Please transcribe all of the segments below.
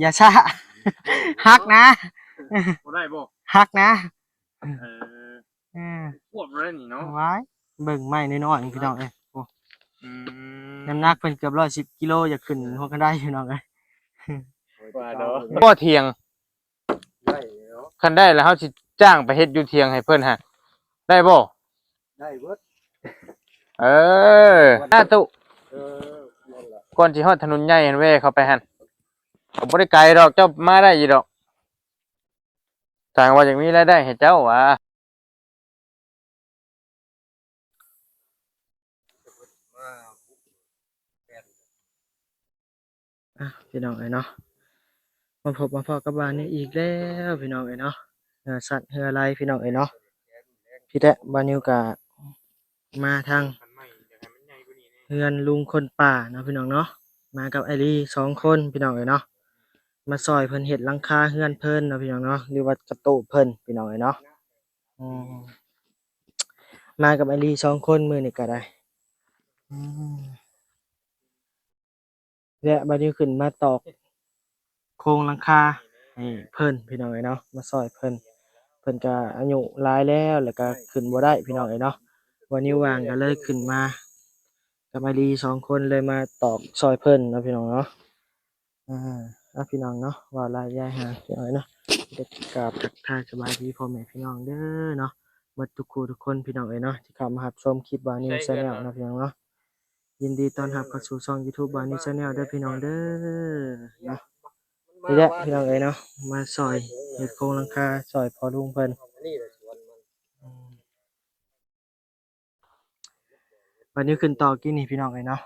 ຢ່າຊ້າ ຫັກນະ ບໍ່ໄດ້ບໍ່? ຫັກນະ ເອີ ເອີ ຄວບແລ້ວນີ້ເນາະ ວ້າຍ ເບິ່ງໄມ້ນ້ອຍໆ ພີ່ນ້ອງເອີຍ ໂອ້ ອືມ ນ້ຳໜັກເພິ່ນເກືອບຮ້ອຍສິບກິໂລ ຢາກຂຶ້ນຫົວກະໄດ ພີ່ນ້ອງເອີຍ ວ່າເນາະ ບໍ່ຖຽງ ໄດ້ເນາະ ຄັນໄດ້ແລ້ວເຮົາຊິຈ້າງໄປເຮັດຢູ່ຖຽງໃຫ້ເພິ່ນຫັ້ນ ໄດ້ບໍ່? ໄດ້ເບິດ ເອີ ສາທຸ ເອີ ນັ້ນແຫຼະ ກ່ອນຊິຮອດຖະໜົນໃຫຍ່ຫັ້ນ ແວ່ເຂົ້າໄປຫັ້ນ ກໍບໍ່ໄດ້ໄກດອກ ເຈົ້າມາໄດ້ຢູ່ດອກ ສ້າງວ່າຢາກມີລາຍໄດ້ໃຫ້ເຈົ້າຫວາ. ອ່ະ ພີ່ນ້ອງເອີຍເນາະ ມາພົບມາພໍ້ກັບບ່າວນິວອີກແລ້ວ ພີ່ນ້ອງເອີຍເນາະ ເຮືອສັດເຮືອໄລ ພີ່ນ້ອງເອີຍເນາະ ພີ້ແຫຼະ ບ່າວນິວກະມາທາງເຮືອນລຸງຄົນປ່າເນາະ ພີ່ນ້ອງເນາະ ມາກັບອ້າຍລີສອງຄົນ ພີ່ນ້ອງເອີຍເນາະ ມາຊ່ອຍເພິ່ນເຮັດຫຼັງຄາເຮືອນເພິ່ນເນາະ ພີ່ນ້ອງເນາະ ຫຼືວ່າກະໂຕບເພິ່ນ ພີ່ນ້ອງເອີຍເນາະ ອືມ ມາກັບອ້າຍລີສອງຄົນມື້ນີ້ກໍໄດ້ ອືມ ແລະ ບ່າວນິວຂຶ້ນມາຕອກໂຄງຫຼັງຄາໃຫ້ເພິ່ນ ພີ່ນ້ອງເອີຍເນາະ ມາຊ່ອຍເພິ່ນ ເພິ່ນກໍອາຍຸຫຼາຍແລ້ວ ແລ້ວກໍຂຶ້ນບໍ່ໄດ້ ພີ່ນ້ອງເອີຍເນາະ ບ່າວນິວວ່າງກໍເລີຍຂຶ້ນມາກັບອ້າຍລີສອງຄົນ ເລີຍມາຕອກຊ່ອຍເພິ່ນເນາະ ພີ່ນ້ອງເນາະ. ອ່າ ອ່າ ພີ່ນ້ອງເນາະ ເວົ້າຫຼາຍຢາຍຫ່າງ ພີ່ນ້ອງເອີຍເນາະ ໄດ້ກາບທັກທາຍສະບາຍດີພໍ່ແມ່ພີ່ນ້ອງເດີເນາະ ໝົດທຸກຄູ່ທຸກຄົນ ພີ່ນ້ອງເອີຍເນາະ ທີ່ເຂົ້າມາຮັບຊົມຄລິບບ່າວນິວ Channel ເນາະ ພີ່ນ້ອງເນາະ ຍິນດີຕ້ອນຮັບເຂົ້າສູ່ຊ່ອງ YouTube ບ່າວນິວ Channel ເດີພີ່ນ້ອງເດີເນາະ ນີ້ແຫຼະ ພີ່ນ້ອງເອີຍເນາະ ມາຊ່ອຍເຮັດໂຄງຫຼັງຄາ ຊ່ອຍພໍ່ລຸງເພິ່ນ ອືມ ບັດນີ້ຂຶ້ນຕໍ່ກິນນີ້ພີ່ນ້ອງເອີຍເນາະ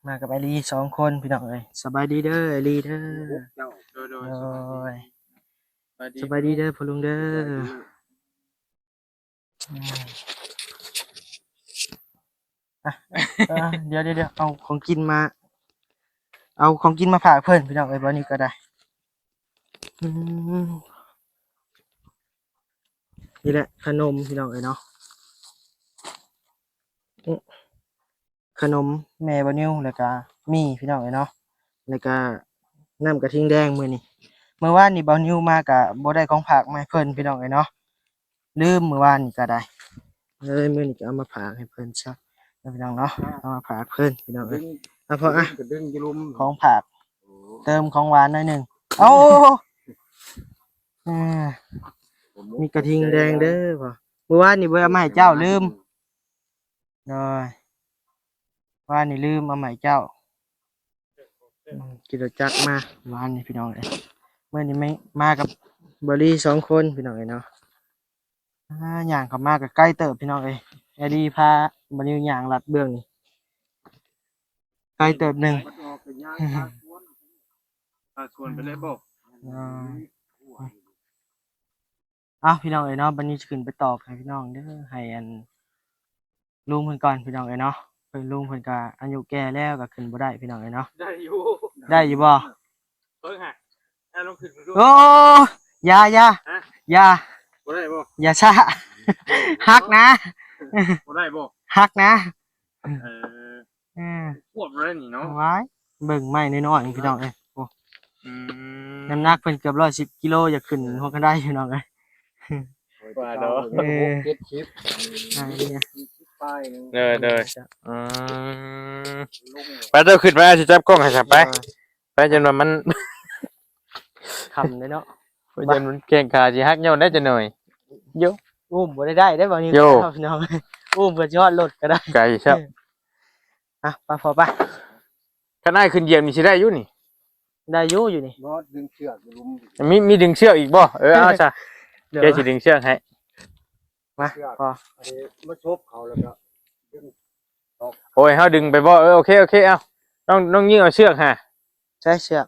ມາກັບອ້າຍລີສອງຄົນພີ່ນ້ອງເອີຍ ສະບາຍດີເດີອ້າຍລີເດີ ໂດຍ ໂດຍ ສະບາຍດີເດີພໍ່ລຸງເດີ ອືມ ອ່ະ ເອີ ດຽວໆໆ ເອົາຂອງກິນມາ ເອົາຂອງກິນມາຝາກເພິ່ນພີ່ນ້ອງເອີຍ ບັດນີ້ກໍໄດ້ ອືມ ນີ້ແຫຼະຂະໜົມພີ່ນ້ອງເອີຍເນາະ ອື ຂະໜົມແມ່ບ່າວນິວ ແລ້ວກະໝີ່ພີ່ນ້ອງເອີຍເນາະ ແລ້ວກະນ້ຳກະທິງແດງມື້ນີ້ ມື້ວານນີ້ບ່າວນິວມາກະບໍ່ໄດ້ຂອງຝາກມາໃຫ້ເພິ່ນພີ່ນ້ອງເອີຍເນາະ ລືມມື້ວານນີ້ກໍໄດ້ ເລີຍມື້ນີ້ກໍເອົາມາຝາກໃຫ້ເພິ່ນຊະເນາະ ພີ່ນ້ອງເນາະ ເອົາມາຝາກເພິ່ນພີ່ນ້ອງເອີຍ ອ່ະ ພໍ ອ່ະ ຂອງຝາກ ເຕີມຂອງຫວານໜ້ອຍໜຶ່ງ ເອົາ ອ່າ ມີກະທິງແດງເດີພໍ່ ມື້ວານນີ້ບໍ່ໄດ້ເອົາມາໃຫ້ເຈົ້າ ລືມ ໂດຍ ວານນີ້ລືມເອົາໃຫ້ເຈົ້າ ອືມ ຂີ່ລົດຈັກມາວານນີ້ພີ່ນ້ອງເອີຍ ມື້ນີ້ມາ ມາກັບບ່າວລີສອງຄົນພີ່ນ້ອງເອີຍເນາະ ອ່າ ຍ່າງເຂົ້າມາກໍໄກເຕີບພີ່ນ້ອງເອີຍ ແອດີພາບ່າວນິວຍ່າງລັດເບື້ອງນີ້ ໄກເຕີບໜຶ່ງ ພາສວນໄປເລີຍບໍ ອ່າ ເອົາ ພີ່ນ້ອງເອີຍເນາະ ບັດນີ້ຊິຂຶ້ນໄປຕອກໃຫ້ພີ່ນ້ອງເດີ ໃຫ້ອັນລຸງເພິ່ນກ່ອນພີ່ນ້ອງເອີຍເນາະ ເພິ່ນ ລຸງເພິ່ນກະອາຍຸແກ່ແລ້ວ ກະຂຶ້ນບໍ່ໄດ້ພີ່ນ້ອງເອີຍເນາະ ໄດ້ຢູ່ ໄດ້ຢູ່ບໍ່? ເບິ່ງຫາ ເອົາລົງຂຶ້ນເບິ່ງດູ ໂອ້ ຢ່າ ຢ່າ ຮະ ຢ່າ ບໍ່ໄດ້ບໍ່? ຢ່າຊ້າ ຫັກນະ ບໍ່ໄດ້ບໍ່? ຫັກນະ ເອີ ເອີ ຄວບແລ້ວນີ້ເນາະ ວ້າຍ ເບິ່ງໄມ້ນ້ອຍໆ ພີ່ນ້ອງເອີຍ ໂອ້ ອືມ ນ້ຳໜັກເພິ່ນເກືອບຮ້ອຍສິບກິໂລ ຢາກຂຶ້ນຫົວກະໄດ ພີ່ນ້ອງເອີຍ ວ່າເນາະ ເອີ ຫົກເຈັດສິບ ອ່າ ເດີ ເດີ ອືມ ໄປ ເຈົ້າຂຶ້ນໄປ ຊິຈັບກ້ອງໃຫ້ ໄປ ໄປ ຈົນວ່າມັນຄ່ຳເດ້ເນາະ ໄປ ຈົນມັນແຂ້ງຂາຊິຫັກຍ້ອນໄດ້ຈັກໜ້ອຍ ໂຢ ອຸ້ມບໍ່ໄດ້ ໄດ້ ໄດ້ບໍ່ນີ້ ໂຢ ພີ່ນ້ອງ ອຸ້ມເພື່ອຊິຮອດລົດກໍໄດ້ ໄກຊະ ອ່ະ ໄປພໍ່ໄປ ຄັນອ້າຍຂຶ້ນຢຽບນີ້ຊິໄດ້ຢູ່ນີ້ ໄດ້ຢູ່ ຢູ່ນີ້ ບໍ່ ດຶງເຊືອກຢູ່ລຸ່ມ ມີ ມີດຶງເຊືອກອີກບໍ່? ເອີ ເອົາຊະ ດຽວ ແກຊິດຶງເຊືອກໃຫ້ ມາ ເຊືອກ ພໍ ອັນນີ້ມາສົບເຂົາແລ້ວກໍດຶງອອກ ໂອ້ຍ ເຮົາດຶງໄປບໍ່? ເອີ ໂອເຄ ໂອເຄ ເອົາ ນ້ອງ ນ້ອງຍິງເອົາເຊືອກຫາ ໃຊ້ເຊືອກ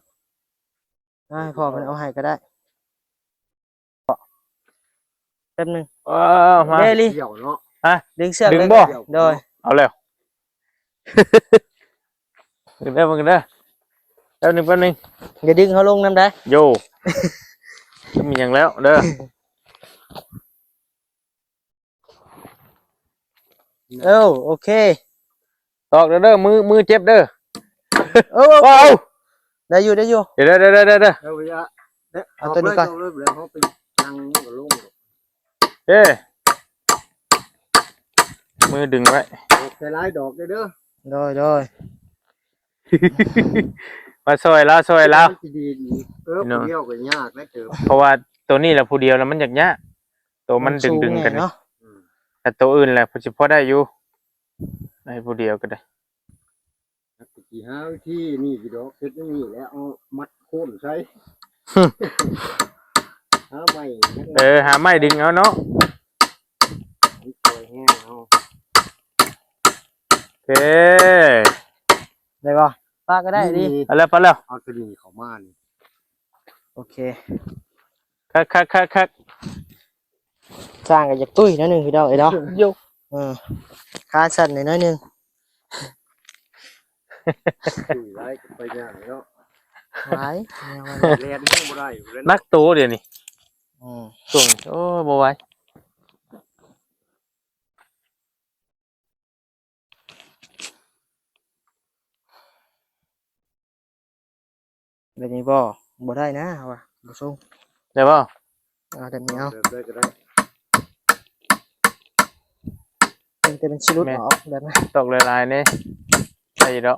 ໃຫ້ພໍ່ເພິ່ນເອົາໃຫ້ກໍໄດ້ ແປັບໜຶ່ງ ເອີ ມາ ເດລີ ກ່ຽວເນາະ ຮະ ດຶງເຊືອກ ດຶງບໍ່? ໂດຍ ເອົາແລ້ວ ເບິ່ງເດີ ເບິ່ງເດີ ແປັບໜຶ່ງ ແປັບໜຶ່ງ ຢ່າດຶງເຮົາລົງນຳໄດ໋ ໂຢ ມີຫຍັງແລ້ວເດີ ເອີ ໂອເຄ ຕອກເດີ ເດີ ມື ມືເຈັບເດີ. ເອີ ເອົາ ໄດ້ຢູ່ ໄດ້ຢູ່ ເດີ ເດີ ເດີ ເດີ ເດີ ເອົາ ເອົາຕົວນີ້ກ່ອນ ເອົາເລີຍ ເອົາເລີຍ ເຮົາໄປນັ່ງມັນກໍລົງ. ເອີ ມືດຶງໄວ້ ອອກໃສ່ຫຼາຍດອກເດີ ເດີ. ໂດຍ ໂດຍ ມາຊ່ອຍລາວ ຊ່ອຍລາວ ຊິດີອີກ. ເອີ ເນາະ ຜູ້ດຽວກໍຍາກນະເຕີບ ເພາະວ່າໂຕນີ້ລະຜູ້ດຽວລະມັນຍາກໆ ໂຕມັນດຶງໆກັນນີ້ ມັນສູງແດ່ເນາະ. ອືມ ແຕ່ໂຕອື່ນລະພໍຊິພໍໄດ້ຢູ່ ໃຫ້ຜູ້ດຽວກໍໄດ້. ຊິຫາວິທີນີ້ຢູ່ດອກ ເຮັດແນວນີ້ແຫຼະ ເອົາມັດໂຄນໃສ່ ຫາໄມ້ ເອີ ຫາໄມ້ດຶງເອົາເນາະ ມັນປ່ອຍແຮງເອົາ. ໂອເຄ ໄດ້ບໍ່? ປະກໍໄດ້ດີ ນີ້ ເອົາແລ້ວ ປະແລ້ວ ເອົາຕົວນີ້ເຂົ້າມານີ້. ໂອເຄ ຄັກໆໆໆ. ຊ່າງກໍຢາກຕຸ້ຍໜ້ອຍໜຶ່ງ ພີ່ນ້ອງເອີຍເນາະ. ໂຢ ເອີ ຂາສັ້ນໜ້ອຍໜຶ່ງ ຕຸ້ຍຫຼາຍກໍໄປຍາກເນາະ. ຫຼາຍ ແນວມັນ ແລ່ນແຮງບໍ່ໄດ້ຢູ່ແລ້ວ ໜັກໂຕດຽວນີ້. ອືມ ຊ່ວງ ໂອ້ ບໍ່ໄຫວ. ແບບນີ້ບໍ່? ບໍ່ໄດ້ນະ ເຮົາວ່າບໍ່ຊົງ. ໄດ້ບໍ່? ເອົາແບບນີ້ເອົາ ແບບໃດກໍໄດ້ ເບິ່ງແຕ່ມັນຊິຫຼຸດ ແມ່ນ ອອກແບບນັ້ນ. ຕອກຫຼາຍໆນີ້ ໄດ້ຢູ່ດອກ.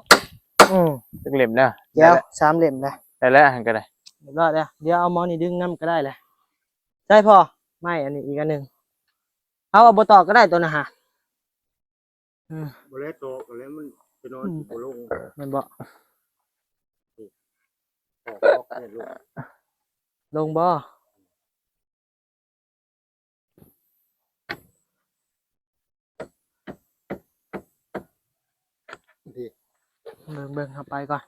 ອືມ ຈັກເຫຼັ້ມນະ? ແກ້ວ ໄດ້ແລ້ວ ສາມເຫຼັ້ມແລ້ວ. ໄດ້ແລ້ວ ຫັ້ນກໍໄດ້ ຮຽບຮ້ອຍແລ້ວ. ດຽວເອົາໝໍນີ້ດຶງນຳກໍໄດ້ແຫຼະ. ໃສ່ພໍ ໄມ້ອັນນີ້ອີກອັນໜຶ່ງ ເຮົາວ່າບໍ່ຕອກກໍໄດ້ຕົວນະຫະ. ອືມ ບໍ່ໄດ້ຕອກກໍແລ້ວ ມັນໄປນອນ ອືມ ຊິບໍ່ລົງ ແມ່ນບໍ່? ນີ້ ຕອກອອກແມ່ນລົງ ລົງບໍ່? ເບິ່ງໆ ເຮົາໄປກ່ອນ.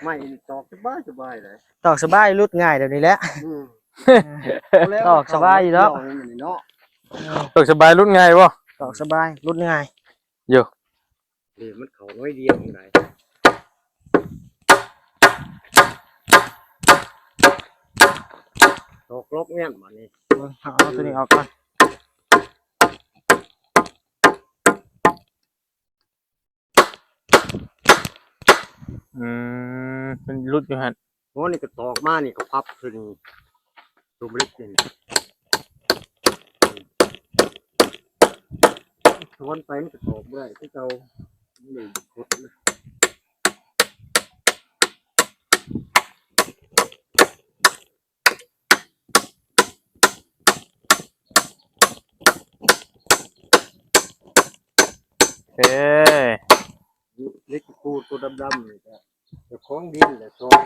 ໄມ້ນີ້ຕອກສະບາຍໆ ເລີຍ ຕອກສະບາຍ ຫຼຸດງ່າຍແບບນີ້ແຫຼະ. ອືມ ຕອກສະບາຍຢູ່ດອກ ເນາະ. ເອີ ຕອກສະບາຍ ຫຼຸດງ່າຍບໍ່? ຕອກສະບາຍ ຫຼຸດງ່າຍຢູ່. ນີ້ມັນເຂົ້າໜ້ອຍດຽວໃດ ຕອກລັອກແມ່ນບາດນີ້. ເບິ່ງ ເອົາ ເອົາຕົວນີ້ອອກກ່ອນ. ອືມ ມັນຫຼຸດຢູ່ຫັ້ນ. ໂອ້ ນີ້ກໍຕອກມານີ້ກໍພັບຂຶ້ນຕຸ່ມເຫຼັກນີ້ ຊ້ອນໄປມັນກໍຕອກບໍ່ໄດ້ຄືເກົ່າ ມັນເລີຍຄົດເລີຍ. ເອີ ເຫຼັກຕະປູຕົວດຳໆ ນີ້ກໍເຈົ້າຂອງດິນແຫຼະຊ່ອຍ.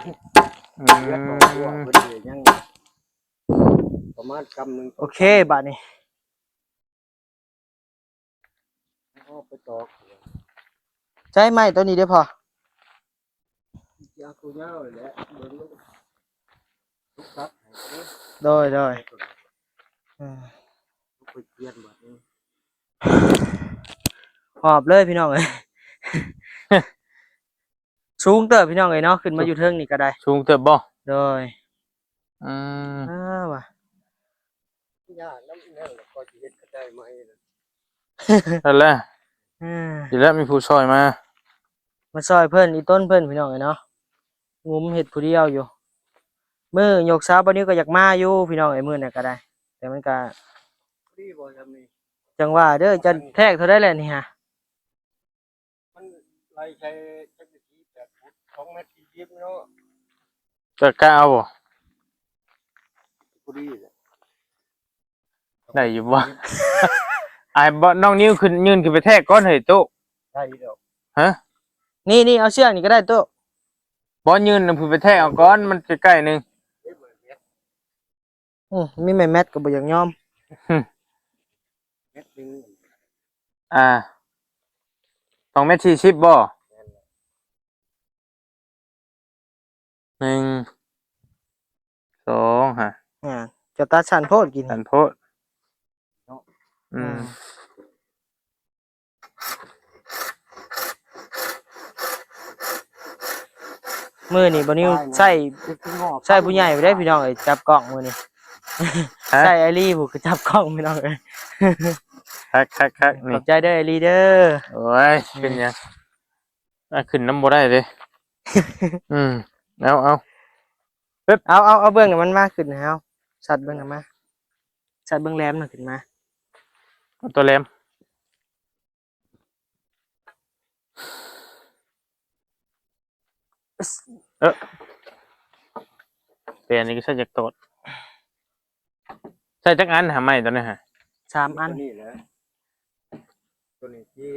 ອືມ ເຫຼືອຄອບຄົວເພິ່ນເລີຍຍັງປະມານກຳໜຶ່ງ. ໂອເຄ ບາດນີ້ ເອົາໄປຕອກ ໃຊ້ໄມ້ຕົວນີ້ເດ້ພໍ່? ຊິເອົາຕົວຍາວນີ້ແຫຼະ ເບິ່ງມັນສຸກສັກໃຫ້ເດ້. ໂດຍ ໂດຍ ເອີ ໄປປ່ຽນບາດນີ້ ຫອບເລີຍພີ່ນ້ອງເອີຍ. ສູງເຕີບພີ່ນ້ອງເອີຍເນາະ ຂຶ້ນມາຢູ່ເທິງນີ້ກໍໄດ້. ສູງເຕີບບໍ່? ໂດຍ. ອືມ ອ່າ ວ່າ ຍາກນຳແນວແຫຼະ ກໍຊິເຮັດກະໄດໃໝ່ນະ. ນັ້ນແຫຼະ ເອີ ດີແລ້ວມີຜູ້ຊ່ອຍມາ ມາຊ່ອຍເພິ່ນ ອີຕົ້ນເພິ່ນພີ່ນ້ອງເອີຍເນາະ. ງຸມເຮັດຜູ້ດຽວຢູ່ ມື້ຍົກເສົາ ບາດນີ້ກໍຢາກມາຢູ່ພີ່ນ້ອງເອີຍ ມື້ນັ້ນກໍໄດ້ ແຕ່ມັນກໍ ພໍດີບໍ່ຊ່ຳນີ້? ຈັ່ງວ່າເດີ ຈະແທກເທົ່າໃດແຫຼະນີ້ຫາ? ມັນໄລ່ໃສ່ຈັກແປດຟຸດ ສອງແມັດສີ່ສິບເນາະ. ຈະກະເອົາບໍ່? ພໍດີແຫຼະ ໄດ້ຢູ່ບໍ່? ອ້າຍບໍ່ ນ້ອງນິວຂຶ້ນ ຍື່ນຂຶ້ນໄປແທກກ່ອນເຮີ້ຍໂຕ. ໄດ້ຢູ່ດອກ. ຮະ? ນີ້ໆ ເອົາເຊືອກນີ້ກໍໄດ້ໂຕ. ບໍ່ ຍື່ນຂຶ້ນໄປແທກເອົາກ່ອນ ມັນໃກ້ໆ ໜຶ່ງ. ອືມ ມີໄມ້ແມັດກໍບໍ່ຢາກຍອມ. ແມັດໜຶ່ງ ອ່າ ສອງແມັດສີ່ສິບບໍ່? ແມ່ນແຫຼະ ໜຶ່ງ ສອງ ຫາ ອ່າ ຈະຕັດສັ້ນໂພດ ກິນສັ້ນໂພດເນາະ. ອືມ ອືມ. ມື້ນີ້ບໍ່ນິວໃຊ້ ໃຊ້ຜູ້ໃຫຍ່ໄປເດ້ພີ່ນ້ອງເອີຍ ຈັບກ້ອງມື້ນີ້. ຮະ? ໃຊ້ໄອລີຜູ້ຈັບກ້ອງພີ່ນ້ອງເອີຍ. ຄັກໆໆ ນີ້ ຂອບໃຈເດີ ອ້າຍລີເດີ. ໂອ້ຍ ເປັນຫຍັງ ອ່າ ຂຶ້ນນຳບໍ່ໄດ້ເດ້. ອືມ ເອົາ ເອົາ ເອົາ ເອົາເບື້ອງນັ້ນມັນມາ ຂຶ້ນໃຫ້ເຮົາ ຊັດເບື້ອງນັ້ນມາ ຊັດເບື້ອງແຫຼມນັ້ນຂຶ້ນມາ ເອົາຕົວແຫຼມ. ເອີ ແປນນີ້ກໍໃຊ້ຈັກໂຕດ ໃຊ້ຈັກອັນຫາໄມ້ຕົວນີ້ຫາ? ສາມອັນ ຕົວນີ້ແຫຼະ ຕົວນີ້ທີ່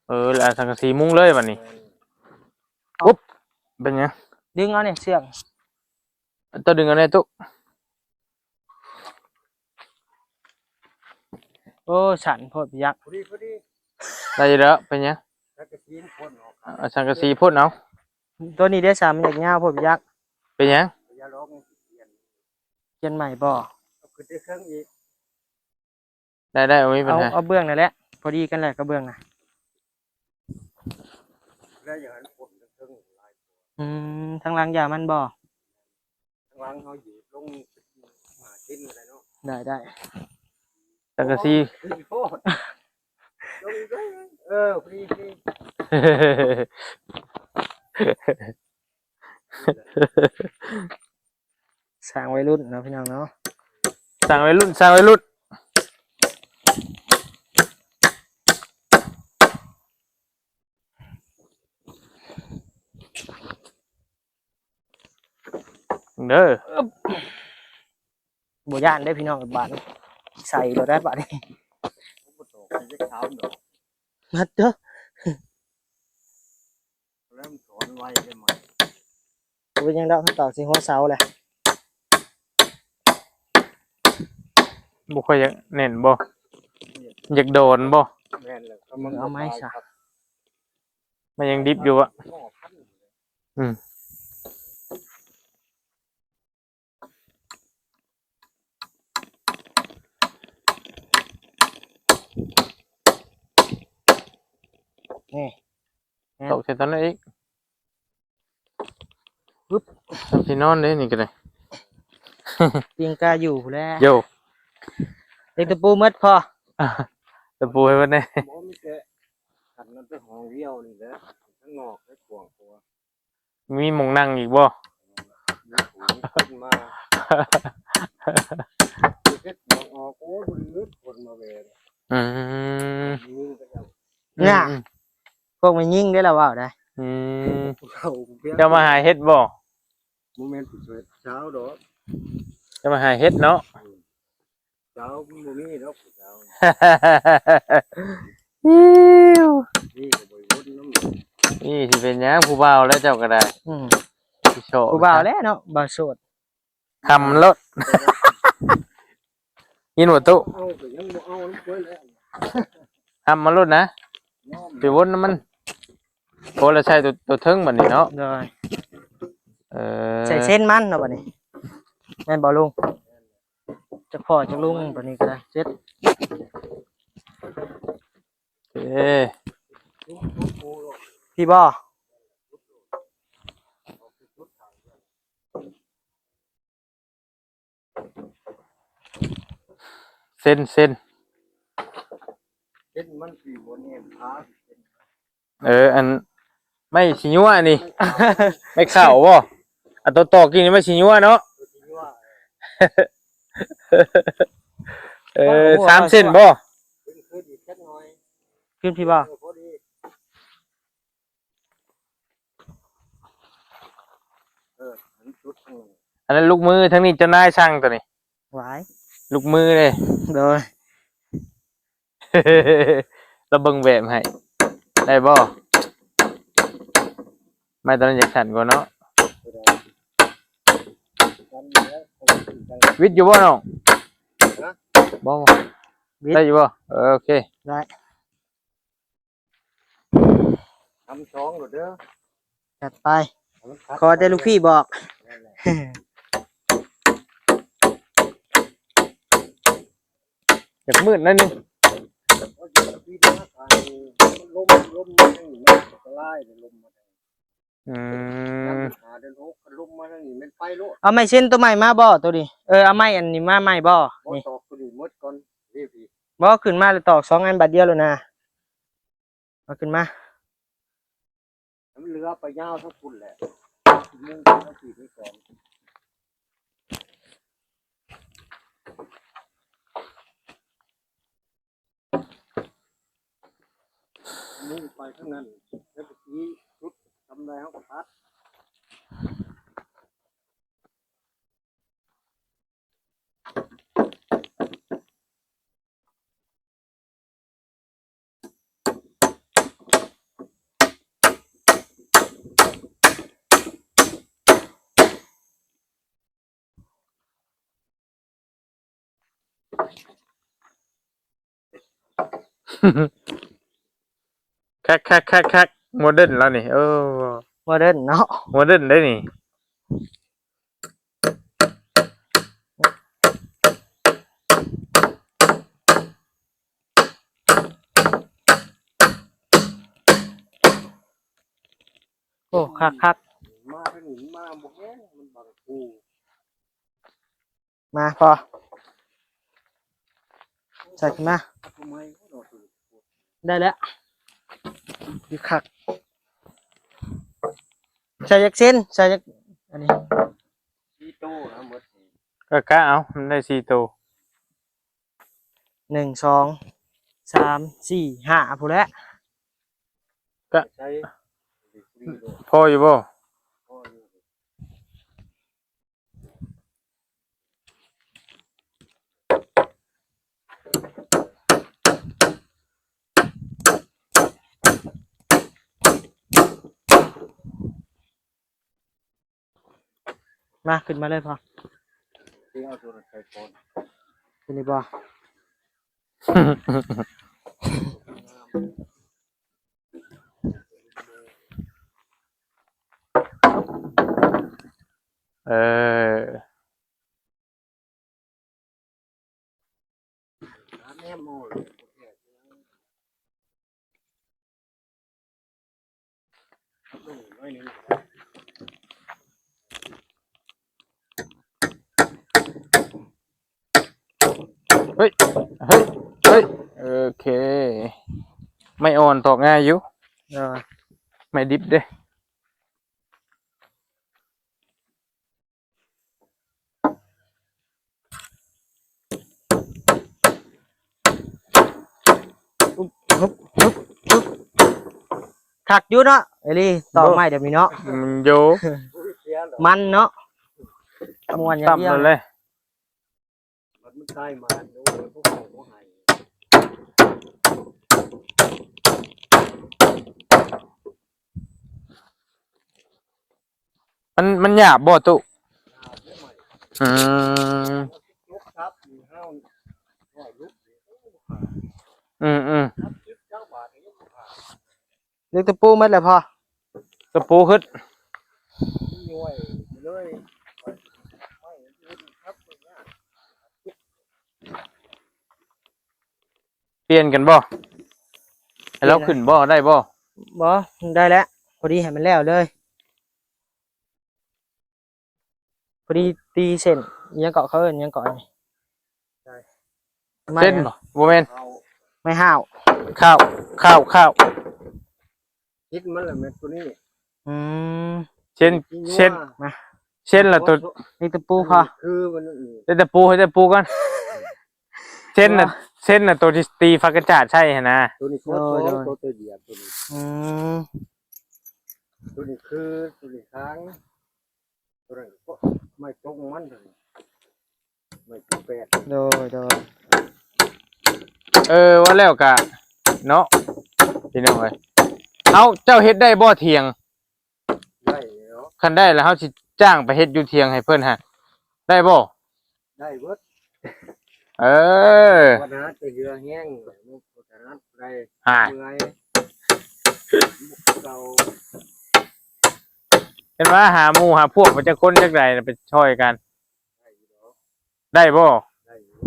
ເອີ ແລ້ວເອົາສັງກະສີມຸງເລີຍບັດນີ້. ແມ່ນ ປຸບ ເປັນຫຍັງ? ດຶງເອົານີ້ເຊືອກ ເຈົ້າດຶງເອົາແດ່ຕຸ. ໂອ້ ສັ່ນໂພດ ບໍ່ຢາກ ພໍດີ ພໍດີ ໄດ້ຢູ່ແລ້ວ ເປັນຫຍັງ? ສັງກະສີພຸ້ນເນາະ ເອົາສັງກະສີພຸ້ນເອົາ. ຕົວນີ້ເດ້ ສາມ ມັນຢາກຍາວໂພດ ບໍ່ຢາກ ເປັນຫຍັງ? ຢ່າລອກ ປ່ຽນໃໝ່ບໍ່? ເອົາຂຶ້ນໄດ້ເຄິ່ງອີກ ໄດ້ໆ ບໍ່ມີບັນຫາ ເອົາເບື້ອງນັ້ນແຫຼະ ພໍດີກັນແຫຼະກັບເບື້ອງນະ. ແລ້ວຢ່າໃຫ້ມັນຄົນເທິງຫຼາຍ ອືມ ທາງຫຼັງຢ່າມັນບໍ່? ທາງຫຼັງເຮົາຢູ່ລົງ ຫາກິນກໍໄດ້ເນາະ ໄດ້ໆ ສັງກະສີ ໂອ້ຍ ໂພດ ລົງອີກເດີ ເອີ ພໍດີ ພໍດີ ສ້າງໄວລຸ້ນເນາະ ພີ່ນ້ອງເນາະ ສ້າງໄວລຸ້ນ ສ້າງໄວລຸ້ນ. ເດີ ບໍ່ຢ້ານເດ້ພີ່ນ້ອງ ບາດນີ້ໃສ່ໂລດໄດ້ບາດນີ້ ບໍ່ຕອກໃສ່ຈັກຖາມດອກ ມັດເດີ. ແລ້ວມັນສອນໄວໄດ້ໄໝ? ບໍ່ເປັນຫຍັງດອກ ເຮົາຕອກໃສ່ຫົວເສົາແຫຼະ. ບໍ່ຄ່ອຍຢາກແໜ້ນບໍ່? ຢາກດອນບໍ່? ແມ່ນແລ້ວ ເອົາໄມ້ຊະ ມັນຍັງດິບຢູ່ວະ. ອືມ. ນີ້ ຕອກໃສ່ຕອນນັ້ນອີກ ປຶບ ທຳທີ່ນອນເດ້ນີ້ກໍໄດ້ ຕີງກາຢູ່ພຸ້ນແຫຼະ ໂຢ ເຮັດຕະປູໝົດພໍ ຕະປູໃຫ້ເບິດແດ່ ບໍ່ ມີແຕ່ ຄັນນັ້ນໄປຫ້ອງດຽວນີ້ແຫຼະ ທາງນອກໃຫ້ກວ້າງກວ່າ. ມີໝ່ອງນັ່ງອີກບໍ່? ມີຜູ້ມີຄົນມາ ເຮັດຫຍັງອອກ ໂອ້ຍ ບໍ່ໄດ້ເງິນຄົນມາແວ່ນ. ອືມ ຍິງໄປແລ້ວ ອືມ ນະ ອືມ ພວກແມ່ຍິງເດ້ລະເວົ້າໄດ໋. ອືມ ເຈົ້າມາຫາເຫັດບໍ່? ບໍ່ແມ່ນຜູ້ຊາວດອກ ເຈົ້າມາຫາເຫັດເນາະ. ອືມ. ສາວມັນບໍ່ມີດອກຜູ້ສາວ ອີ່ວ ນີ້ກໍບໍ່ໄດ້ວົນນຳ ນີ້ຊິເປັນຫຍັງ ຜູ້ບ່າວແລ້ວເຈົ້າກໍໄດ້. ອືມ ຊິຊອກ ຜູ້ບ່າວແລ້ວເນາະ ບ່າວໂສດ ຫ້ຳໂລດ ຍິນບໍ່ຕຸ? ເອົາກໍຍັງບໍ່ເອົານຳຂ້ອຍແຫຼະ ຫ້ຳມາໂລດນະ ໄປວົນນຳມັນ. ໂອ້ ແລ້ວໃສ່ຕົວ ຕົວເທິງບັດນີ້ເນາະ ໂດຍ ເອີ ໃສ່ເສັ້ນມັນເນາະບັດນີ້ ແມ່ນບໍ່ລຸງ? ຈັກພໍ່ຈັກລຸງຕົວນີ້ກໍໄດ້ ເຈັດ ເອີ ພີ້ບໍ່? ເສັ້ນ ເສັ້ນ ເສັ້ນມັນຊິບໍ່ແນມຂາ ເອີ ອັນ ໄມ້ຊິຍົວນີ້ ໄມ້ຂາວ ໄມ້ຂາວບໍ່? ອັນໂຕຕອກກີ້ນີ້ໄມ້ຊິຍົວເນາະ ເອີ ສາມເສັ້ນບໍ່? ຂຶ້ນອີກຈັກໜ້ອຍ ຂຶ້ນພີ້ບໍ່? ເອີ ພໍດີ ເອີ ອັນນັ້ນລຸກມື ທາງນີ້ເຈົ້ານາຍສັ່ງຕົວນີ້ ຫວາຍ ລຸກມືເດ້ ໂດຍ. ລາວເບິ່ງແບບໃຫ້ ໄດ້ບໍ່? ໄມ້ຕົວນັ້ນຢາກສັ້ນກວ່າເນາະ ວິດຢູ່ບໍ່ນ້ອງ? ຮະ? ບໍ່ ວິດ ໄດ້ຢູ່ບໍ່? ເອີ ໂອເຄ ໄດ້. ທຳສອງໂລດເດີ ຈັດໄປ ເອົາມັນຂັດ ຂໍແຕ່ລູກພີ່ບອກ ແມ່ນແຫຼະ ຢາກມືດໜ້ອຍໜຶ່ງ ໂອ້ຍ ປີນມາທາງນີ້ ມັນລົມ ລົມມາທາງນີ້ ມັນອັນຕະລາຍເດ້ ລົມມາທາງນີ້ ອືມ ຍາມເດືອນຫ້າເດືອນຫົກ ຄັນລົມມາທາງນີ້ແມ່ນໄປໂລດ ເອົາໄມ້ເສັ້ນຕົວໃໝ່ມາບໍ່ ຕົວນີ້ ເອີ ເອົາໄມ້ອັນນີ້ມາໃໝ່ບໍ່ ບໍ່ ນີ້ ຕອກຕົວນີ້ໝົດກ່ອນ ນີ້ພີ້ ບໍ່ ຂຶ້ນມາແລ້ວຕອກສອງອັນບາດດຽວໂລດນະ. ເອົາຂຶ້ນມາ ໃຫ້ມັນເຫຼືອໄປຍາວທັງພຸ້ນແຫຼະ ມຸງທັງປີໄປກ່ອນ. ມຸງໄປທາງນັ້ນ ແລ້ວກໍຊິສຸດ ຊຳໃດເຮົາກໍຕັດ. ຄັກໆໆໆ ໂມເດີນແລ້ວນີ້ ເອີ ໂມເດີນເນາະ ໂມເດີນເດ້ນີ້. ໂອ້ ຄັກໆ ມາທາງນີ້ ມາບໍ່ແຮງ ມັນບັງຄູ. ມາ ພໍ ໃສ່ຂຶ້ນມາ ໄດ້ແລ້ວ ດີຄັກ. ໃສ່ຈັກເສັ້ນ ໃສ່ຈັກ ອັນນີ້ ສີ່ໂຕນະໝົດ ກະກະເອົາ ມັນໄດ້ສີ່ໂຕ ໜຶ່ງ ສອງ ສາມ ສີ່ ຫ້າ ພຸ້ນແຫຼະ ກະ ໃສ່ ພໍຢູ່ບໍ່? ພໍຢູ່. ມາ ຂຶ້ນມາເລີຍພໍ່ ເອົາໂທລະສັບກ່ອນ ຂຶ້ນນີ້ບໍ່? ເອີ ເຮີ້ຍ ເຮີ້ຍ ເຮີ້ຍ ໂອເຄ ໄມ້ອ່ອນຕອກງ່າຍຢູ່ ເອີ ໄມ້ດິບເດ້. ຄັກຢູ່ເນາະ ເອລີ ຕອກໄມ້ແບບນີ້ເນາະ ມັນໂຍ ມັນເນາະ ມ່ວນຢ່າງດຽວເລີຍ. ມັນຕາຍມາ ໂອ້ຍ ພວກເຂົາບໍ່ໃຫ້ ມັນ ມັນຫຍາບບໍ່ຕຸ? ຫຍາບເດ້ ອືມ ຈົກສັບນີ້ເຮົາ ຮ້ອຍລຸກນີ້ ອືມໆ ສັບສິບເກົ້າບາດນີ້ຍັງບໍ່ຂາດ. ເຫຼັກຕະປູໝົດແລ້ວພໍ່ ຕະປູຂຶ້ນ ປ່ຽນກັນບໍ່? ໃຫ້ລາວຂຶ້ນບໍ່? ໄດ້ບໍ່? ບໍ່ ໄດ້ແລ້ວ ພໍດີໃຫ້ມັນແລ້ວເລີຍ. ພໍດີຕີເສັ້ນ ອີຫຍັງເກາະ ເຂົາເອີ້ນຫຍັງເກາະ ນີ້ ເສັ້ນບໍ່? ບໍ່ແມ່ນ ໄມ້ຮ້າວ ຂ້າວ ຂ້າວ ຂ້າວ ຕິດມັນລະແມ່ນໂຕນີ້ ອືມ ເສັ້ນ ເສັ້ນ ມາ ເສັ້ນລະໂຕ ເຫຼັກຕະປູພໍ ຄືມັນ ເຫຼັກຕະປູ ເຫຼັກຕະປູກ່ອນ ເສັ້ນນະ ເສັ້ນນະ ໂຕທີ່ຕີຝັກກະຈາດໃຊ້ຫັ້ນນະ ໂຕນີ້ ໂຕ ໂຕ ໂຕເຕີດຽວ ໂຕນີ້ ອືມ ໂຕນີ້ຄື ໂຕນີ້ຄາງ ໂຕນັ້ນກໍໄມ້ຕົງມັນ ໂຕນີ້ໄມ້ແປດ ໂດຍ ໂດຍ ເອີ ວ່າແລ້ວກະເນາະ ພີ່ນ້ອງເອີຍ ເອົາ ເຈົ້າເຮັດໄດ້ບໍ່ຖຽງ? ໄດ້ແລ້ວ ຄັນໄດ້ແລ້ວເຮົາຊິຈ້າງໄປເຮັດຢູ່ຖຽງໃຫ້ເພິ່ນຫັ້ນ ໄດ້ບໍ່? ໄດ້ເບິດ ເອີ ບໍ່ຖະໜັດແຕ່ເຫື່ອແຮງ ບໍ່ຖະໜັດໄດ້ ເມື່ອຍ ເຈົ້າ ເຫັນວ່າຫາໝູ່ຫາພວກໄປຈັກຄົນຈັກໃດນະ ໄປຊ່ອຍກັນ ໄດ້ຢູ່ດອກ ໄດ້ບໍ່? ໄດ້ຢູ່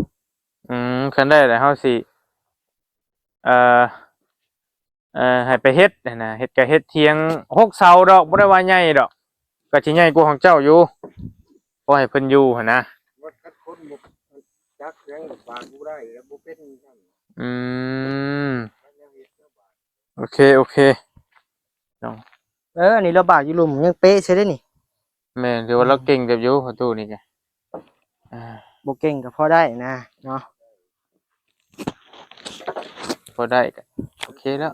ອືມ ຄັນໄດ້ແລ້ວເຮົາຊິ ເອີ ເອີ ໃຫ້ໄປເຮັດຫັ້ນນະ ເຮັດກະເຮັດຖຽງຫົກເສົາດອກ ບໍ່ໄດ້ວ່າໃຫຍ່ດອກ ກະຊິໃຫຍ່ກວ່າຂອງເຈົ້າຢູ່ ພໍໃຫ້ເພິ່ນຢູ່ຫັ້ນນະ ວ່າຄັນຄົນບໍ່ຈັກຫຍັງບາດບໍ່ໄດ້ ແລ້ວບໍ່ເປັນ ອືມ ໂອເຄ ໂອເຄ ນ້ອງ ເອີ ອັນນີ້ລະບາດຢູ່ລຸ່ມ ຍັງເປະໃສ່ເດ້ນີ້. ແມ່ນ ຖືວ່າລາວເກັ່ງເຕີບຢູ່ພໍ່ຕູ້ນີ້ກະ ອ່າ ບໍ່ເກັ່ງກະພໍໄດ້ນະເນາະ. ພໍໄດ້ກະໂອເຄແລ້ວ.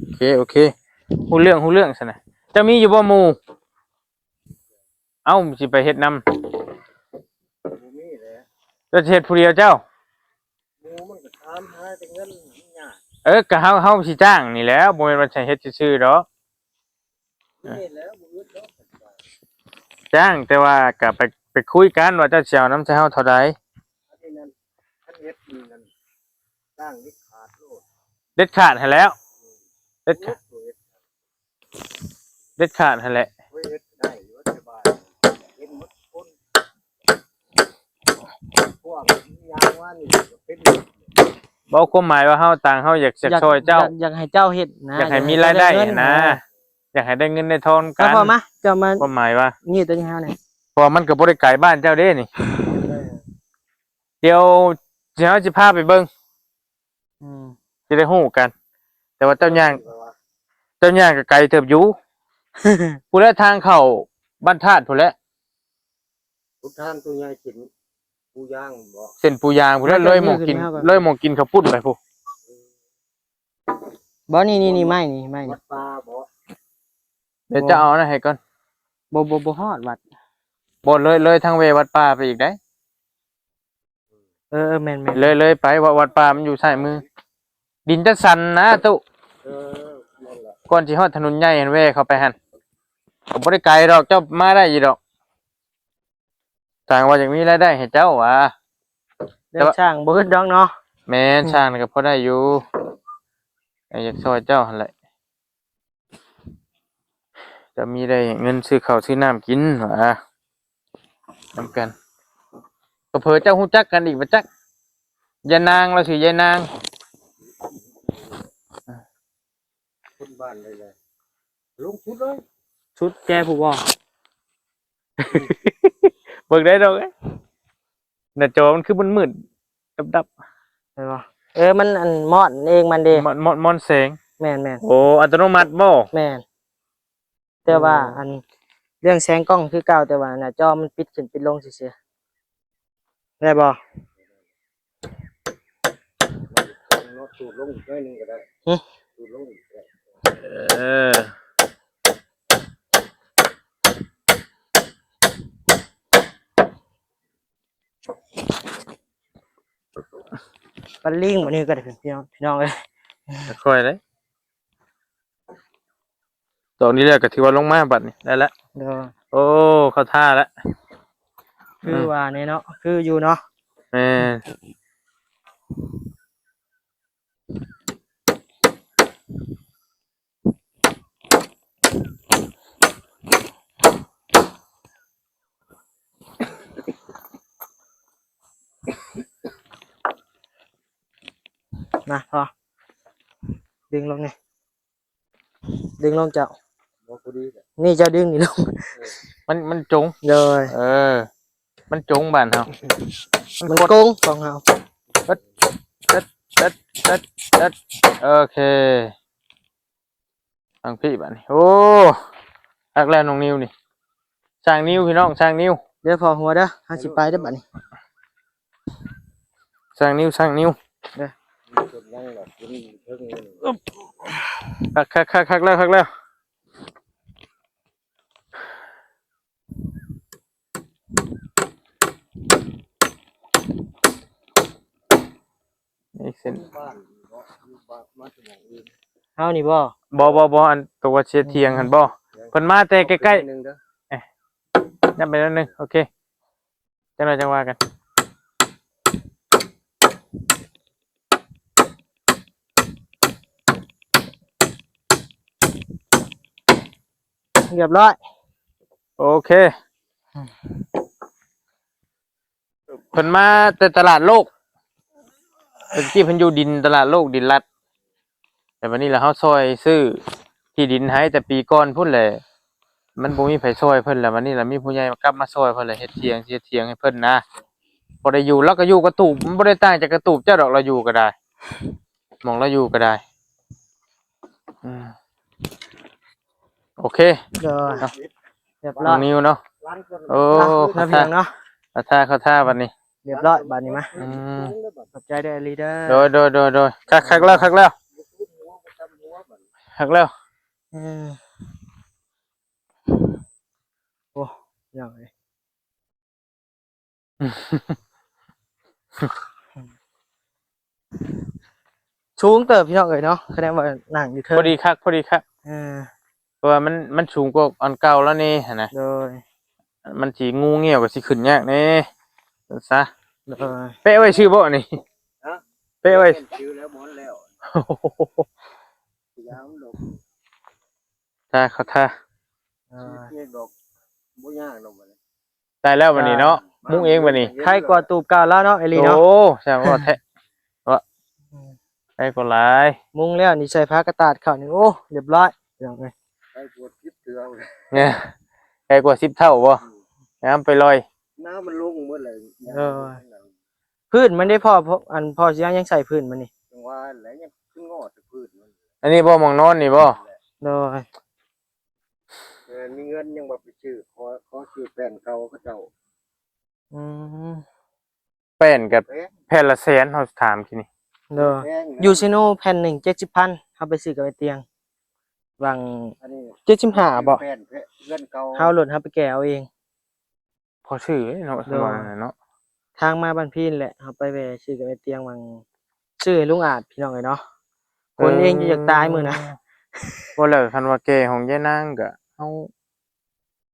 ໂອເຄ ໂອເຄ ຮູ້ເລື່ອງ ຮູ້ເລື່ອງຊັ້ນນະ. ເຈົ້າມີຢູ່ບໍ່ໝູ່? ເອົ້າ ຊິໄປເຮັດນຳ ບໍ່ມີແຫຼະ. ເຈົ້າຊິເຮັດຜູ້ດຽວເຈົ້າ? ໝູ່ມັນກະຖາມຫາແຕ່ເງິນ ມັນຍາກ. ເອີ ກະເຮົາ ເຮົາຊິຈ້າງນີ້ແຫຼະ ບໍ່ແມ່ນວ່າຊິເຮັດຊື່ໆດອກ. ນີ້ແຫຼະ ບໍ່ອຶດດອກ ຈ້າງ ແຕ່ວ່າກະໄປ ໄປຄຸຍກັນວ່າເຈົ້າຊິເອົານຳໃສ່ເຮົາເທົ່າໃດ. ອັນນີ້ນັ້ນ ຄັນເຮັດນີ້ນັ້ນ ຈ້າງເດັດຂາດໂລດ. ເດັດຂາດຫັ້ນແຫຼ້ວ ເດັດຂາດ ໂອ້ຍ ເດັດຂາດຫັ້ນແຫຼະ. ໂອ້ຍ ເຮັດໄດ້ຢູ່ ສະບາຍ ເຫັນໝົດທຸກຄົນ ພວກຍ່າງມານີ້ກະເປັນ. ເວົ້າຄວາມໝາຍວ່າເຮົາ ຕ່າງເຮົາຢາກ ຢາກ ຢາກຊ່ອຍເຈົ້າ ຢາກ ຢາກໃຫ້ເຈົ້າເຮັດນະ ຢາກໃຫ້ມີລາຍໄດ້ຫັ້ນນະ ຢາກໃຫ້ໄດ້ເງິນໄດ້ທອງນຳກັນ. ເອົາ ມາ ເຈົ້າມາ ຄວາມໝາຍວ່າ ນີ້ຕົວນີ້ເຮົານີ້ ເພາະວ່າມັນກະບໍ່ໄດ້ໄກບ້ານເຈົ້າເດ້ນີ້. ເອີ ດຽວເຮົາຊິພາໄປເບິ່ງ ອືມ ຊິໄດ້ຮູ້ກັນ. ແຕ່ວ່າເຈົ້າຍ່າງ ເຈົ້າຍ່າງກະໄກເຕີບຢູ່ ພຸ້ນແຫຼະ ທາງເຂົ້າບ້ານທາດພຸ້ນແຫຼະ. ຫົນທາງຕົວໃຫຍ່ເສັ້ນປູຢາງບໍ? ເສັ້ນປູຢາງພຸ້ນແຫຼະ ເລີຍໝ່ອງກິນ ເລີຍໝ່ອງກິນເຂົ້າປຸ້ນໄປພຸ້ນ. ບໍ່ ນີ້ ນີ້ ນີ້ ໄມ້ນີ້ ໄມ້ນີ້ ວັດປ່າບໍ? ດຽວຈະເອົາອັນນັ້ນໃຫ້ກ່ອນ. ບໍ່ ບໍ່ ບໍ່ຮອດວັດ ບໍ່ ເລີຍ ເລີຍທາງແວ່ວັດປ່າໄປອີກໄດ໋. ເອີ ເອີ ແມ່ນໆ ເລີຍ ເລີຍໄປ ວັດ ວັດປ່າມັນຢູ່ຊ້າຍມື. ດິນຈະສັນນະຕຸ. ເອີ ນັ້ນແຫຼະ ກ່ອນຊິຮອດຖະໜົນໃຫຍ່ຫັ້ນ ແວ່ເຂົ້າໄປຫັ້ນ ກະບໍ່ໄດ້ໄກດອກ ເຈົ້າມາໄດ້ຢູ່ດອກ. ຕ່າງວ່າຢາກມີລາຍໄດ້ໃຫ້ເຈົ້າຫວາ. ແຕ່ວ່າ ຈ້າງບໍ່ອຶດດອກເນາະ. ແມ່ນ ອືມ ຊ່າງນີ້ກະພໍໄດ້ຢູ່ ຢາກຊ່ອຍເຈົ້າຫັ້ນແຫຼະ. ຈະມີໄດ້ເງິນຊື້ເຂົ້າຊື້ນ້ຳກິນຫວາ ນຳກັນ. ເຜີເຈົ້າຮູ້ຈັກກັນອີກບໍ່ຈັກ ຍານາງ ລາວຊື່ຍາຍນາງ ຄົນບ້ານໃດແຫຼະ ລົງສຸດເລີຍ ສຸດແຈຜູ້ບໍ່? ເບິ່ງໄດ້ດອກເອີຍ ໜ້າຈໍມັນຄືມືດໆ ດັບໆ ແມ່ນບໍ່? ເອີ ມັນອັນມອດເອງມັນເດ້ ມອດ ມອດ ມອດແສງ. ແມ່ນໆ ໂອ້ ອັດຕະໂນມັດບໍ່? ແມ່ນ ແຕ່ວ່າ ໂອ້ ອັນເລື່ອງແສງກ້ອງຄືເກົ່າ ແຕ່ວ່າໜ້າຈໍມັນປິດຂຶ້ນປິດລົງຊື່ໆ ໄດ້ບໍ່? ສູດລົງອີກໜ້ອຍໜຶ່ງກະໄດ້ ຫຶ? ສູດລົງອີກກະໄດ້ ເອີ. ປັນລິງບັດນີ້ກະໄດ້ ພີ່ນ້ອງ ພີ່ນ້ອງເອີຍ ຄ່ອຍເດ້. ດອກນີ້ແລ້ວກະຖືວ່າລົງມາບັດນີ້ ໄດ້ລະ ໂດຍ. ໂອ້ ເຂົ້າທ່າລະ ຄື ອືມ ວ່າແນ່ເນາະ ຄືຢູ່ເນາະ ແມ່ນ. ມາ ພໍ ດຶງລົງນີ້ ດຶງລົງເຈົ້າ ບໍ່ພໍດີແຫຼະ ນີ້ເຈົ້າດຶງນີ້ລົງ ເອີ ມັນ ມັນຈົງ ໂດຍ ເອີ ມັນຈົງບ້ານເຮົາ ມັນກົງຂອງເຮົາ ເອີ ເອີ ເອີ ເອີ ໂອເຄ. ຟັງພີ້ບາດນີ້ ໂອ້ ຄັກແລ້ວນ້ອງນິວນີ້ ຊ່າງນິວ ພີ່ນ້ອງ ຊ່າງນິວ ເດີພໍ່ຫົວເດີ ເຮົາຊິໄປເດີບາດນີ້ ຊ່າງນິວ ຊ່າງນິວ ເດີ ຄັກ ຄັກ ຄັກ ຄັກແລ້ວ ຄັກແລ້ວ. ນີ້ເສັ້ນ ເຮົານີ້ບໍ່? ບໍ່ ບໍ່ ບໍ່ ອັນຕົວເສຍຖຽງຫັ້ນບໍ່? ເພິ່ນມາແຕ່ໃກ້ໆ ເອີ ຍັບໄປໜ້ອຍໜຶ່ງ ໂອເຄ ຈັກໜ້ອຍຈັ່ງວ່າກັນ. ຮຽບຮ້ອຍ ໂອເຄ ອືມ ເພິ່ນມາແຕ່ຕະຫຼາດໂລກ ແຕ່ກີ້ເພິ່ນຢູ່ດິນຕະຫຼາດໂລກ ດິນລັດ ແຕ່ບັດນີ້ລະເຮົາຊ່ອຍຊື້ທີ່ດິນໃຫ້ແຕ່ປີກ່ອນພຸ້ນແຫຼະ ມັນບໍ່ມີໃຜຊ່ອຍເພິ່ນ ລະບັດນີ້ລະມີຜູ້ໃຫຍ່ມາກັບມາຊ່ອຍເພິ່ນ ລະເຮັດຖຽງ ຊິເຮັດຖຽງໃຫ້ເພິ່ນນະ ບໍ່ໄດ້ຢູ່ ລາວກໍຢູ່ກະຕູບ ມັນບໍ່ໄດ້ຕ່າງຈາກກະຕູບເຈົ້າດອກ ລາວຢູ່ກໍໄດ້ ໝ່ອງລາວຢູ່ກໍໄດ້. ອືມ ໂອເຄ ໂດຍ ເນາະ ຮຽບຮ້ອຍ ນ້ອງນິວເນາະ. ໂອ້ ເນາະ ເຂົ້າທ່າ ເນາະ ເຂົ້າທ່າ ເຂົ້າທ່າບັດນີ້ ຮຽບຮ້ອຍບັດນີ້ມາ. ອືມ ຂອບໃຈເດີ ເອີລີເດີ. ໂດຍ ໂດຍ ໂດຍ ໂດຍ ຄັກ ຄັກແລ້ວ ຄັກແລ້ວ ຄັກແລ້ວ. ເອີ ໂອ້ ພີ່ນ້ອງເອີຍ ສູງເຕີບພີ່ນ້ອງເອີຍເນາະ ຄະແນນວ່ານັ່ງຢູ່ເທິງ ພໍດີຄັກ ພໍດີຄັກ. ເອີ ເພາະວ່າມັນ ມັນສູງກວ່າອັນເກົ່າແລ້ວນີ້ຫັ້ນນະ. ໂດຍ ມັນຊິງູງຽວກໍຊິຂຶ້ນຍາກແດ່ ຊັ້ນຊະ. ໂດຍ ແປະໄວ້ຊື່ບໍ່ອັນນີ້? ຮະ? ແປະໄວ້ ຊື່ແລ້ວ ໝົດແລ້ວ ຢ່າມັນດອກ ຖ້າເຂົາ ຖ້າ ອ່າ ຊິເຮັດດອກ ບໍ່ຍາກດອກບັດນີ້. ໄດ້ແລ້ວບັດນີ້ເນາະ ມຸງເອງບັດນີ້ ໄຄກວ່າຕູບເກົ່າແລ້ວເນາະ ເອີລີເນາະ. ໂອ້ ຊ່າງເວົ້າແທ້ ເນາະ ອືມ ໄຄກວ່າຫຼາຍ. ມຸງແລ້ວນີ້ໃສ່ຜ້າກະຕາດເຂົ້ານີ້ ໂອ້ ຮຽບຮ້ອຍພີ່ນ້ອງເອີຍ ໄຄກວ່າສິບເທື່ອ ແນ່ ໄຄກວ່າສິບເທົ່າບໍ່? ອືມ ຍາມໄປລອຍ ນ້ຳມັນລົງໝົດເລີຍ. ເອີ ພື້ນມັນເດ້ພໍ່ ພໍ່ ອັນພໍ່ຊິຍັງໃສ່ພື້ນມັນນີ້ ຈັ່ງວ່າແຫຼະ ຍັງຂຶ້ນງອດແຕ່ພື້ນມັນ. ອັນນີ້ບໍ່ ໝ່ອງນອນນີ້ບໍ່? ໂດຍ ເອີ ມີເງິນຍັງບໍ່ໄປຊື້ ຂໍ ຂໍຊື້ແປ້ນເຂົາ ເຂົາເຈົ້າ. ອືມ ແປ້ນກັບ ແພງ ແຜ່ນລະແສນ ເຮົາຖາມກີ້ນີ້. ໂດຍ ແພງນະ ຢູ່ເຊໂນແຜ່ນໜຶ່ງເຈັດສິບພັນ ເຮົາໄປຊື້ກັບໄອ້ຕຽງ ຫວ່າງ ອັນນີ້ ເຈັດສິບຫ້າບໍ່? ແປ້ນເຮືອນເກົ່າ ເຮົາລົດເຮົາໄປແກ່ເອົາເອງ. ພໍຊື້ເນາະ ໂດຍ ສຳລັບນັ້ນເນາະ ທາງມາບ້ານພີນແຫຼະ ເຮົາໄປແວ່ຊື້ກັບໄອ້ຕຽງຫວ່າງ ຊື້ໃຫ້ລຸງອາດ ພີ່ນ້ອງເອີຍເນາະ. ຄົນເອງ ເອີ ຈະຢາກຕາຍມື້ນະ. ບໍ່ແລ້ວ ຄັນວ່າແກ່ຂອງຍາຍນາງກະ ເຮົາ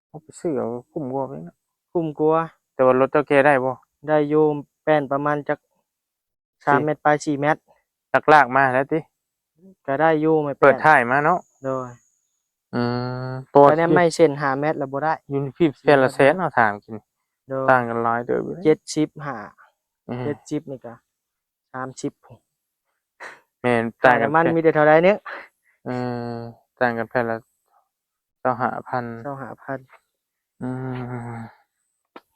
ເຮົາໄປຊື້ເອົາຄຸ້ມກວ່າເນາະ. ຄຸ້ມກວ່າ ແຕ່ວ່າລົດເຈົ້າແກ່ໄດ້ບໍ່? ໄດ້ຢູ່ ແປ້ນປະມານຈັກ ສາມແມັດປາຍ ສີ່ແມັດ ລາກໆມາແລ້ວຕິ? ກະໄດ້ຢູ່ ໄມ້ແປ້ນ ເປີດທ້າຍມາເນາະ. ໂດຍ ອືມ ກະແນມໄມ້ເສັ້ນຫ້າແມັດລະບໍ່ໄດ້. ຢູ່ພີ້ແຜ່ນລະແສນເນາະ ຖາມກີ້ນີ້. ໂດຍ ຕ່າງກັນຫຼາຍເຕີບຢູ່ເດ້ ເຈັດສິບຫ້າ ອືມ ເຈັດສິບນີ້ກະ ສາມສິບພຸ້ນ. ແມ່ນ ຕ່າງກັນ ນ້ຳມັນແຜ່ນ ມີແຕ່ເທົ່າໃດນີ້? ເອີ ຕ່າງກັນແຜ່ນລະ ຊາວຫ້າພັນ ຊາວຫ້າພັນ. ອືມ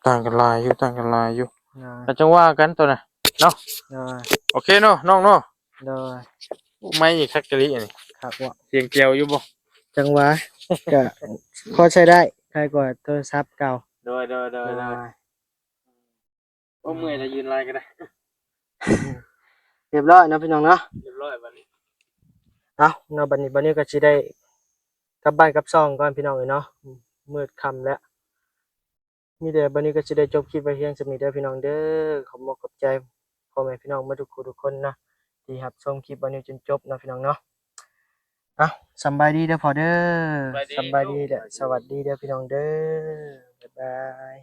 ຕ່າງກັນຫຼາຍຢູ່ ຕ່າງກັນຫຼາຍຢູ່. ໂດຍ ກະຈັ່ງວ່າກັນໂຕນະເນາະ. ໂດຍ ໂອເຄເນາະ ນ້ອງເນາະ. ໂດຍ ໄມ້ນີ້ຄັກອີ່ຫຼີອັນນີ້ ຄັກບໍ່? ສຽງແຈວຢູ່ບໍ່? ຈັ່ງວ່າ ກະພໍໃຊ້ໄດ້ ໄຄກວ່າໂທລະສັບເກົ່າ. ໂດຍ ໂດຍ ໂດຍ ໂດຍ ໂດຍ. ໂອ້ ເມື່ອຍລະ ຢືນຫຼາຍກໍໄດ້. ຮຽບຮ້ອຍເນາະພີ່ນ້ອງເນາະ ຮຽບຮ້ອຍບັດນີ້. ເອົາເນາະ ບັດນີ້ ບັດນີ້ກໍຊິໄດ້ກັບບ້ານກັບຊ່ອງກ່ອນພີ່ນ້ອງເອີຍເນາະ ມືດຄ່ຳແລ້ວ. ມີແຕ່ບັດນີ້ກໍຊິໄດ້ຈົບຄລິບໄວ້ພຽງສ່ຳນີ້ເດີພີ່ນ້ອງເດີ. ຂອບອົກຂອບໃຈພໍ່ແມ່ພີ່ນ້ອງໝົດທຸກຜູ້ທຸກຄົນເນາະ ທີ່ຮັບຊົມຄລິບບ່າວນິວຈົນຈົບເນາະພີ່ນ້ອງເນາະ. ເອົາ ສຳບາຍດີເດີພໍ່ເດີ. ສຳບາຍດີ ສຳບາຍດີ ແລະ ສະຫວັດດີເດີພີ່ນ້ອງເດີ. ບາຍບາຍ.